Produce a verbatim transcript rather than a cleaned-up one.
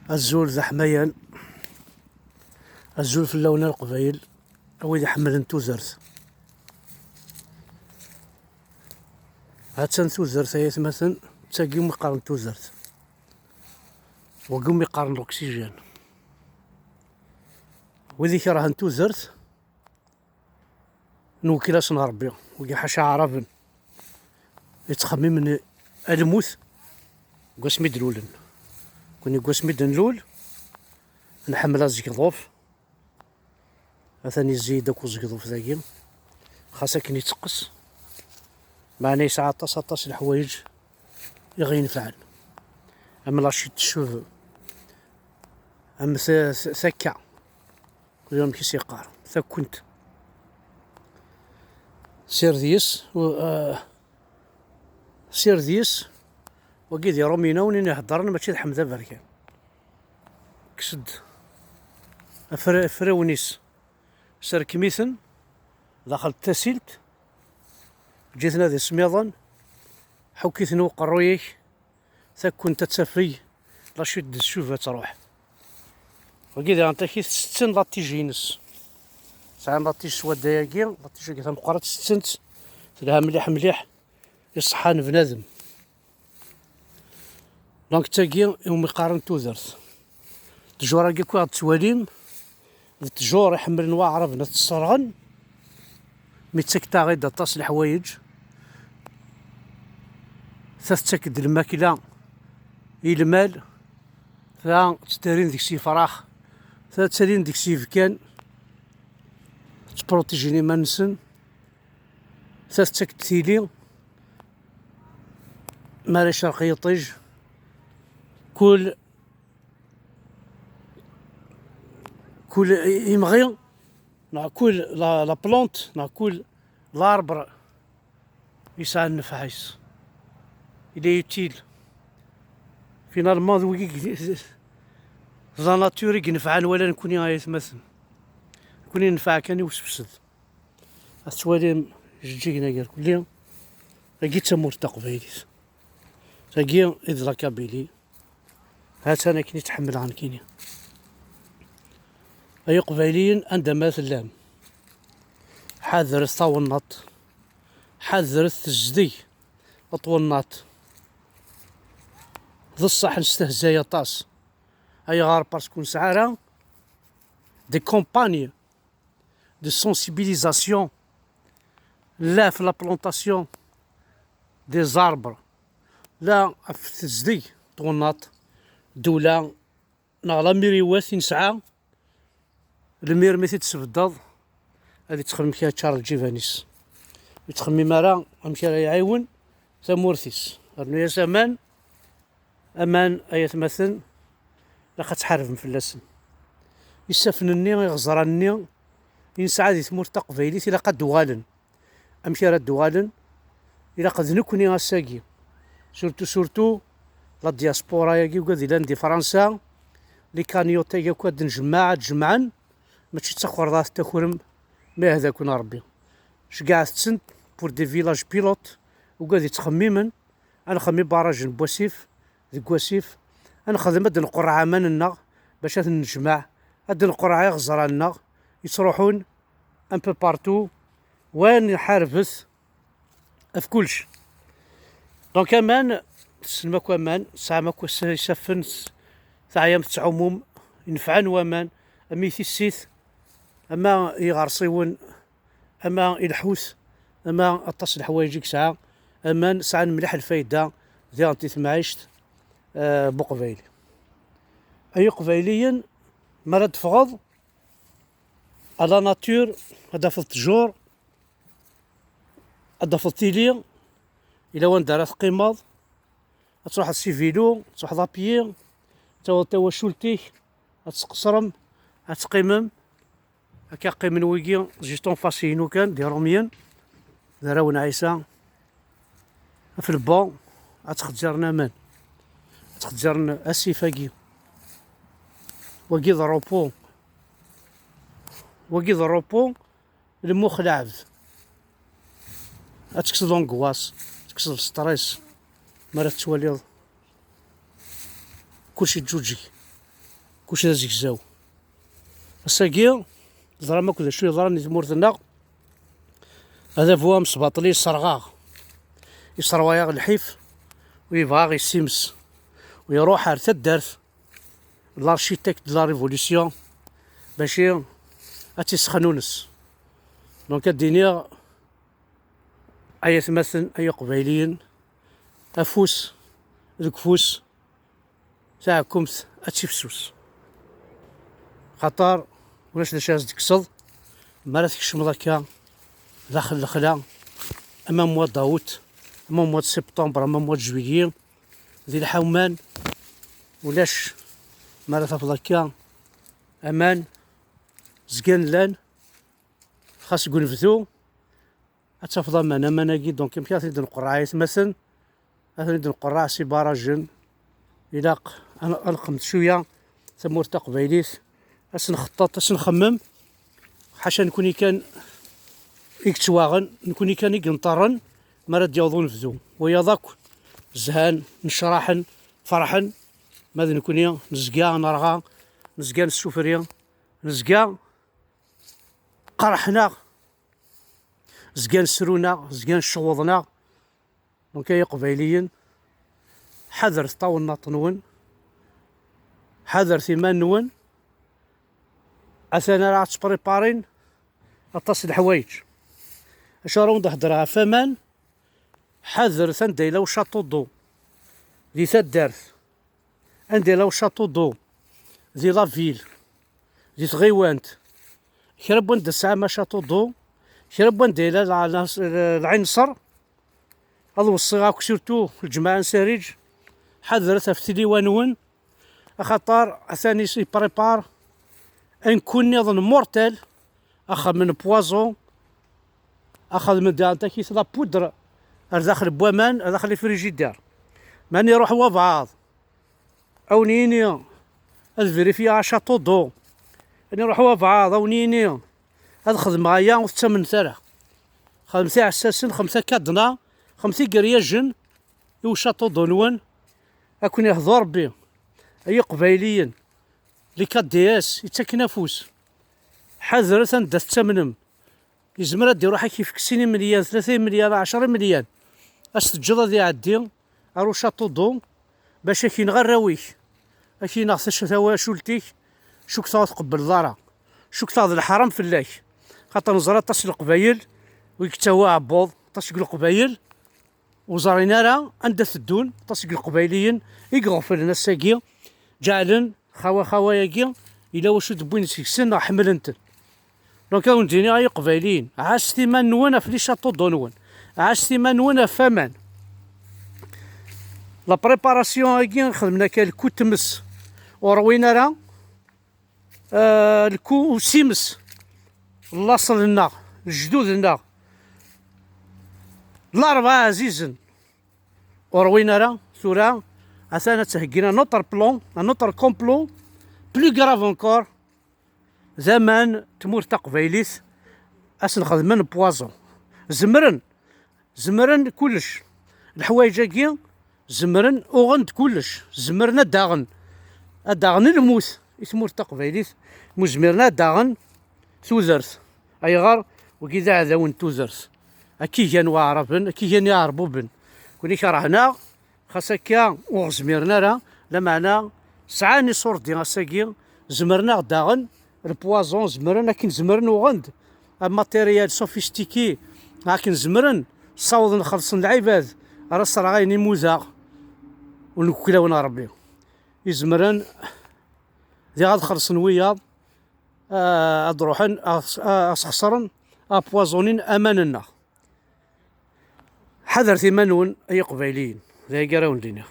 Azul d aḥmayan, azul fell-awen a Leqbayel, a wid iḥemmlen tudert. Ha-tt-an tudert, ay atmaten, d tagi umi qqaren tudert, wagi umi qqaren l'oxygène. Wid ikerhen tudert, nwekkel-asen Ṛebbi, wigi ḥaca aɛraben yettxemmimen a lmut deg wasmi d-lulen. Kuni deg wasmi d-nlul, nḥemmel azegḍuf, atan yezzi-d akk uzegḍuf dagi, xas akken itteqqes, meɛna yesɛa aṭas, aṭas n leḥwayeǧ i ɣ-yenfɛen, am la chute de cheveux, am ta-, ta-, takka, kul amek i s-yeqqar, takunt. Sired yes, u-, ah, sired yes, wagi d Iṛumyen-a win i iheddṛen, mačči d Ḥmed Aberkan. Kkes-d afra-, afrawen-is, serkem-iten daxel n tasilt, eǧǧ-iten ad ismiḍen, ḥukk-iten i uqerruy-ik, takunt ad tafeg, la chute de cheveux ad truḥ. Wagi diɣen takit setten la tige-ines. Sɛan la tige swadda-agi, la tige-agi tameqqrant setten-tt, telha mliḥ mliḥ i ṣṣeḥḥa n bnadem. Donc d tagi iwumi qqaren tudert. Ttjur-agi akk i ɣ-d-tettwalim, d ttjur iḥemmlen waɛraben ad t-sserɣen, mi ttakent-aɣ-id aṭas n leḥwayeǧ. Ta tettak-d lmakla i lmal, ta ttdarin deg-s yefrax, ta ttalin deg-s yibkan, ttprotijin iman-nsen, ta tettak-d tili, mi ara yecreq yiṭij, kul kul imɣi, neɣ kul la, la plante, neɣ kul l'arbre yesɛa nnfeɛ-is. Il est utile. Finalement, d wigi i, d la nature i inefɛen, wala nekni ay atmaten. Nekni nenfeɛ kan i usebsed. Ad tettwalim jeǧǧigen agerkulli. Tagi d tamurt taqbaylit. Tagi i d la Kabylie. Ha-tt-an akken i tt-ḥemmleɣ nekkini. Ay Iqbayliyen, anda ma tellam, ḥadret tawennaṭ, ḥadret tezdeg n twennaṭ. D ṣṣeḥ nestehzay aṭas. Ayɣer? Parce que ur nesɛi ara des campagnes de sensibilisation, la ɣef la plantation des arbres, la ɣef tezdeg n twennaṭ. Ddewla neɣ la mairie wat i nesɛa, lmir mi t-id-tesbeddeḍ, ad yettxemmim kra ččar lǧiban-is. Ur yettxemmim ara amek ara iɛiwen tamurt-is. Rnu-yas aman, aman, ay atmaten, ilaq ad tḥarbem fell-asen. Isaffen-nni, iɣeẓran-nni i nesɛa di tmurt taqbaylit, ilaq ad d-uɣalen. Amek ara d-uɣalen? Ilaq d nekni ass-agi, surtout, surtout la diaspora-agi, ugad illan di Fransa, les cagnottes-agi akk ad d-njemmeɛ, ad d-jemɛen, mačči d takerḍa ad t-takrem, ma yehda-ken Ṛebbi. Ceggɛet-tent pour des villages pilotes, ugad yettxemmimen, ad nexdem ibarrajen n wasif deg wasif, ad nexdem ad d-nqerreɛ aman-nneɣ bac ad ten-nejmeɛ, ad d-nqerreɛ iɣeẓran-nneɣ yettruḥun un peu partout, wa nḥarbet ɣef kullec. Donc aman, tessnem akk aman, tesɛam akk is-, isaffen, teɛyam tettɛumum, inefɛen waman, ama i tissit, ama i iɣersiwen, ama i lḥut, ama aṭas n leḥwayeǧ i yesɛa. Aman sɛan mliḥ lfayda diɣen di temɛict, eh, n Uqbayli. Ay Iqbayliyen, mi ara d-teffɣeḍ à la nature, ad d-tafeḍ ttjur, ad d-tafeḍ tili, yella wanda ara teqqimeḍ, ad truḥeḍ si vélo, ad truḥeḍ à pied, ad tawiḍ tawacult-ik, ad tqeṣrem, ad teqqimem. Akka qqimen wigi, juste en face-inu kan, d Iṛumyen, d arraw n Ɛisa. Ɣef lebba, ad ttxezziren aman, ad ttxezziren asif-agi. Wagi d repos. Wagi d repos, lmux lɛebd. Ad tekkseḍ l'angoisse, ad tekkseḍ stress, mi ara tettwaliḍ kullec yeǧǧuǧeg. Kullec d azegzaw. Ass-agi, teẓram akk d acu yeḍran di tmurt-nneɣ. Adabu amesbaṭli yesserɣ-aɣ, yesserwa-yaɣ lḥif, u yebɣa aɣ-yessimes, u iruḥ ar taddart de l'architecte de la révolution, bac ad tt-issexnunes. Donc, ad d-iniɣ, ay atmaten, ay iqbayliyen, afus deg ufus, taɛkumt ad tifsus. Xaṭer ulac d acu ara s-d-tekkseḍ mi ara tkecmeḍ akka daxel lexla, ama mois d'août, ama mois de septembre, ama mois de juillet, di lḥawman, ulac mi ara tafeḍ akka aman zgan llan, xas deg unebdu ad tafeḍ aman. Aman-agi, donc, amek ara ten-id-nqerreɛ, ay atmaten? Ad ten-id-nqerreɛ s ibarajen. Ilaq ad n-, ad nqemmet cwiya tamurt taqbaylit, ad s-nxeṭṭeṭ, ad s-nxemmem. Ḥaca nekni kan i yettwaɣen, nekni kan i yenṭerren mi ara d-yaweḍ unebdu. Wayeḍ akk zhan, necraḥen, ferḥen, ma d nekni nezga nerɣa, nezga nessufri, nezga qerḥen-aɣ, zgan srun-aɣ, zgan ccɣuḍen-aɣ. Donc, ay iqbayliyen, ḥadret tawennaṭ-nwen, ḥadret iman-nwen, atan ara ttpriparin aṭas n leḥwayeǧ. Acu ara wen-d-heddreɣ ɣef aman? Ḥadret anda yella ucaṭuḍu di taddart, anda yella ucaṭuḍu di la ville, di tɣiwant, kra n wanda tesɛam acaṭuḍu, kra n wanda yella lɛa-, lɛinṣer, ad weṣṣiɣ akk surtout lǧemɛa n Sariǧ, ḥadret ɣef tiliwa-nwen, axaṭer atan is-, yepprépar un coup nniḍen mortel, ad xedmen poison, ad xedmen daɣen takit la poudre ar daxel n waman, ar daxel ifrijider. Mani iruḥ wabɛaḍ, ad wen-yini ad vérifier acaṭuḍu, mani iruḥ wabɛaḍ, ad wen-yini ad xedmeɣ aya, ur tettamnemt ara. Xedmet iɛessasen, xedmet akadna, xedmet igeryajen i ucaṭuḍu-nwen, ad ken-ihdu Rebbi. Ay iqbayliyen, les K D S yettaken afus. Ḥadret anda tettamnem. Yezmer ad d-iruḥ ad k-yefk sin imelyan, tlata imelyan, ɛecra imelyan. Ad s-teǧǧeḍ ad iɛeddi ar ucaṭuḍu bac ad k-ineɣ arraw-ik, ad k-ineɣ tac-, tawacult-ik, cukkteɣ ur tqebbleḍ ara. Cukkteɣ d leḥram fell-ak. Xaṭer neẓra aṭas n Leqbayel ur yettawi aɛebbuḍ, aṭas seg Leqbayel ur ẓrin ara anda teddun, aṭas seg Leqbayliyen i iɣeflen ass-agi, ǧeɛlen xawa xawa-agi, yella wacu d-wwin seg-sen neɣ ḥemmlen-ten. Donc, ad wen-d-iniɣ ay Iqbayliyen, ɛasset iman-nwen ɣef les châteaux d'eau-nwen, ɛasset iman-nwen ɣef waman. La préparation-agi xedmen akka lku tmes ur ṛwin ara, euh, lku usimes, laṣel-nneɣ, lejdud-nneɣ, larebɛa ɛzizen ur ṛwin ara, tura atan ad ttheggin un autre plan, un autre complot, plus grave encore, d aman tmurt taqbaylit ad sen-xedmen poison. Zemren, zemren kullec. Leḥwayeǧ-agi zemren, uɣen-d kullec. Zemren ad d-aɣen, ad d-aɣen lmut i tmurt taqbaylit, mu zmiren ad d-aɣen tudert. Ayɣer? Wigi d aɛdawen n tudert. Akka i gan waɛraben, akka i gan iɛerbuben. Kuni kerhen-aɣ, xas akka ur ɣ-zmiren ara, lameɛna sɛan iṣurdi ass-agi, zemren-aɣ daɣen le poison, zemren akken zemren uɣen-d amatiriyal sophistiqué, akken zemren ssawḍen xellṣen lɛibad ara sserɣayen imudaɣ ur newkil-awen Ṛebbi. Izemren diɣ ad xellṣen wiyaḍ, ah, ad ruḥen, ah, s-, ah, ad sxeṣren, ad poisonin aman-nneɣ. Ḥadret iman-nwen, ay Iqbayliyen, d ayagi ara wen-d-iniɣ.